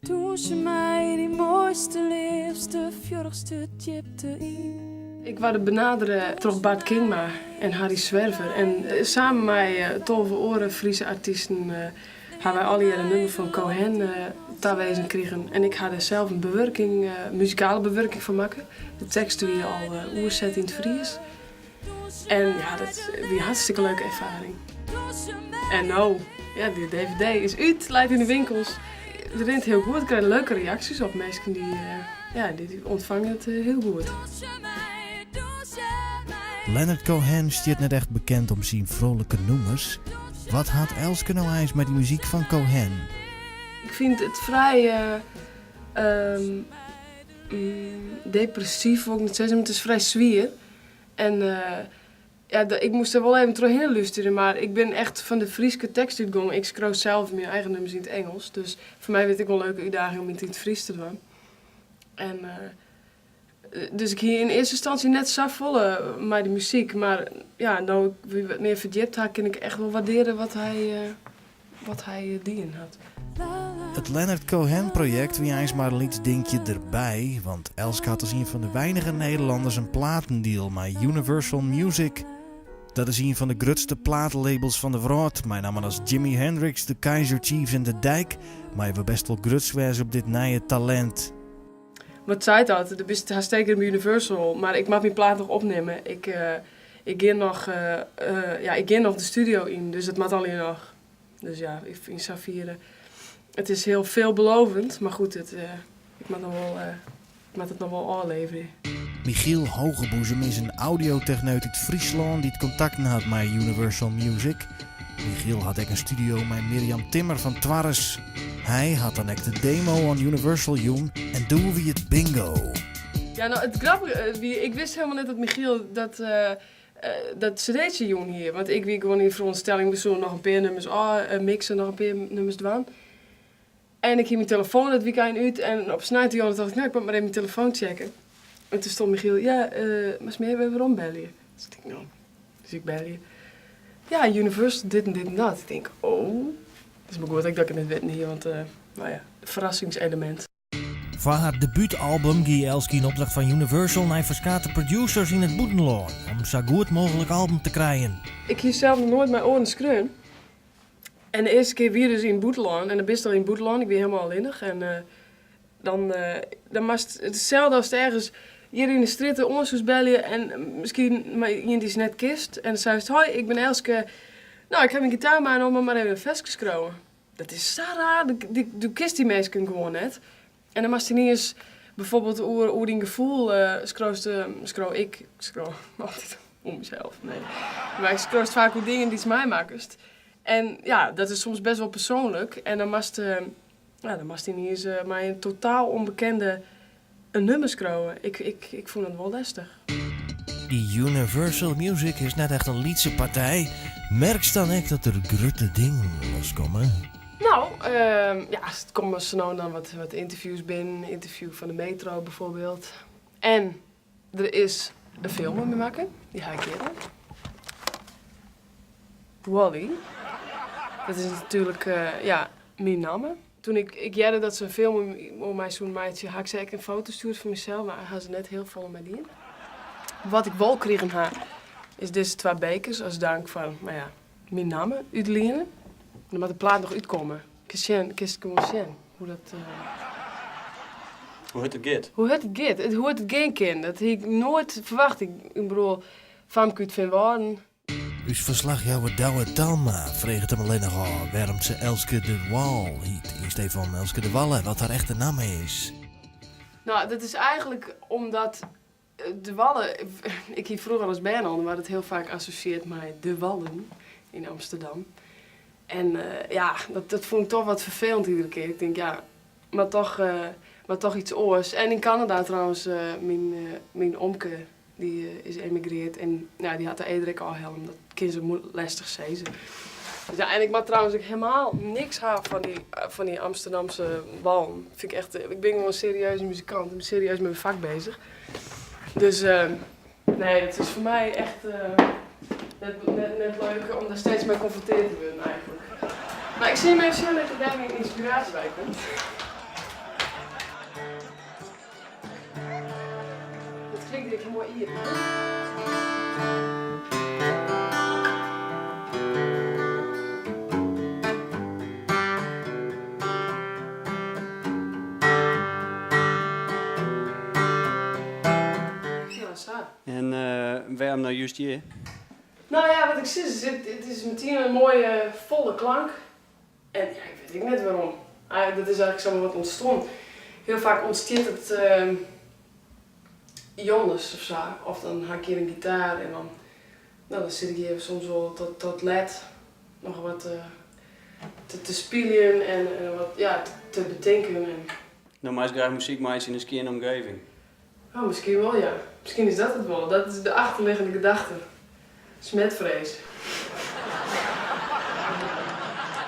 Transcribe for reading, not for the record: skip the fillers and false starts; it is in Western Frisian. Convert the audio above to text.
Dûnsje mei dyn moaiste, leafste, fjurrichste djipte yn. Ik waard benadere troch Bart Kingma en Harry Zwerver. En samen mei 12 oare Fryske artysten hawwe wy allegear in nûmer fan Cohen tawiisd krigen. En ik ha der sels in bewurking, muzikale bewurking fan makke. De tekst wie al oerset yn it Frysk. En ja, dat wie in hartstikke leuke erfaring. En no, ja, de DVD is út, leit yn de winkels. It rint hiel goed, ik krij leuke reaksjes op. Minsken dy, ja, dy ûntfange it hiel goed. Leonard Cohen stiet net echt bekend om syn froulike nûmers. Wat hat Elske no eins mei dy muzyk fan Cohen? Ik fyn it frij depressyf, wol ik net sizze, mar it is frij swier. En ja, ik moast der wol even trochhinne lústerje, mar ik bin echt fan de Fryske tekst útgongen. Ik skriuw sels myn eigen nûmers yn it Ingelsk, dus foar my wie it ek wol in leuke útdaging om it yn it Frysk te dwaan. En dus ik hie yn earste ynstânsje net safolle mei de muzyk, mar ja, no ik my wat mear ferdjipt ha, kin ik echt wol wurdearje wat hy dien hat. It Leonard Cohen projekt wie eins mar in lyts dinkje derby, want Elske hat as ien fan de weinige Nederlanners in platendeal mei Universal Music. Dat is ien fan de grutste platelabels fan de wrâld, mei nammen as Jimi Hendrix, de Kaiser Chiefs en De Dijk, meie we best wol grutsk wêze op dit nije talint. Wat seit dat? Do bist hast tekene by Universal, mar ik moat myn plaat noch opnimme. Ik, ik gean noch, ja, ik gean noch de studio yn, dus dat moat allegear noch. Dus ja, yn safier, it is hiel veelbelovend, mar goed, it, ik moat noch wol, ik moat it noch wol ôfleverje. Michiel Hogeboezem is in audiotechneut út Fryslân dy't kontakten hat mei Universal Music. Michiel hat ek in studio mei Mirjam Timmer fan Twarres. Hy hat dan ek de demo oan Universal jûn en doe wie it bingo. Ja, no, it grappige wie, ik wist hielendal net dat Michiel dat, dat cd'tsje jûn hie. Want ik wie gewoan yn de ferûnderstelling, we soene noch in pear nûmers ôfmikse, noch in pear nûmers dwaan. En ik hie myn telefoan dat wykein út en op sneintejûn tocht ik, no, ik moat mar even myn telefoan checke. En toen stond Michiel, ja, moatst my even werombelje. Dus ik tink, no, dus ik belje. Ja, Universal, dit en dit en dat. Ik tink, oh, it is mar goed ek dat ik it net witten hie, want, no ja, ferrassingselemint. Foar har debútalbum gie Elske yn opdracht fan Universal nei ferskate producers yn it bûtenlân om sa goed mooglik album te krijen. Ik hie sels noch noait mei oaren skreaun. En de earste kear wie dus yn it bûtenlân en dan bist al yn it bûtenlân, ik wie hielendal allinnich en dan, dan moatst itselde as ergens hjir yn de strjitte oan soest belje en miskien mei ien dy'tst net kenst en dan seist, hoi, ik bin Elske, no, ik ha myn gitaar meinaam, mar even in ferske skriuwe. Dat is sa raar, do kenst dy minsken gewoan net. En dan moatst yniens bijvoorbeeld oer dyn gefoel skriuwst, skriuw ik, ik skriuw altyd oer mysels, nee. Mar ik skriuwst faak oer dingen dy'tst meimakkest. En ja, dat is soms best wol persoanlik. En dan moatst, ja, dan moatst yniens mei in totaal ûnbekende in nûmer skriuwe. Ik fûn it wol lestich. Dy Universal Music is net echt in lytse partij. Merkst dan ek dat der grutte dingen loskomme? No, ja, it komme sa no en dan wat ynterviews binnen. Ynterview fan de Metro bijvoorbeeld. En der is in film oer my makke. Dy ha ik hjir. Wally. Dat is natuerlik, ja, myn namme. Toen ik hearde dat se in film oer my soene meitsje, ha ik se ek in foto stjoerd fan mysels, mar ha se net hiel folle mei dien. Wat ik wol krigen ha, is dizze twa bekers as dank foar, no ja, myn namme útliene. Dan moat de plaat noch útkomme. Kinst sjen, kinst gewoan sjen hoe dat. Hoe hurd it giet. Hoe hurd it giet, hoe hurd it gean kin. Dat hie ik noait ferwachte. Ik bedoel, famke út Feanwâlden. Us ferslachjouwer Douwe Talma freget him allinnich ôf wêrom't se Elske DeWall hiet yn stee fan Elske de Walle, wat har echte namme is. No, dat is eigentlik omdat De Walle, ik hie froeger as bern al, dan waard it hiel faak assosjeard mei De Wallen yn Amsterdam. En ja, dat fûn ik toch wat ferfelend iedere kear. Ik tink, ja, mar toch, mar toch yts oars. En yn Kanada trouwens, myn omke dy is emigreard en ja, dy hat de e der ek ôfhelle, dat kinne se lestich sizze. Dus ja, en ik moat trouwens ek helemaal niks ha fan dy Amsterdamse wallen. Fyn ik echt, ik bin gewoan in serieuze muzikant, ik bin serieus mei myn fak bezich. Dus nee, it is foar my echt net leuk om dêr steeds mei konfrontearre te wurden eigentlik. Mar ik sil jim even sjen litte wêr't myn ynspiraasje wei komt. klinkt ek moai iepen. Ja, sa. En wêrom no just hjir? No ja, wat ik sis, it is metien in moaie folle klank. En ja, ik wit ek net wêrom. Dat is eigenlik samar wat ûntstien. Hiel faak ûntstiet it jûns of sa. Of dan ha ik hjir in gitaar en dan, no, dan sit ik hjir soms wol tot let noch wat te spyljen en wat, ja, te betinken. En... No meist graach muzyk meitsje yn in skjinne omgeving. Oh, miskien wol, ja. Miskien is dat it wol. Dat is de achterliggende gedachte. Smetfrees.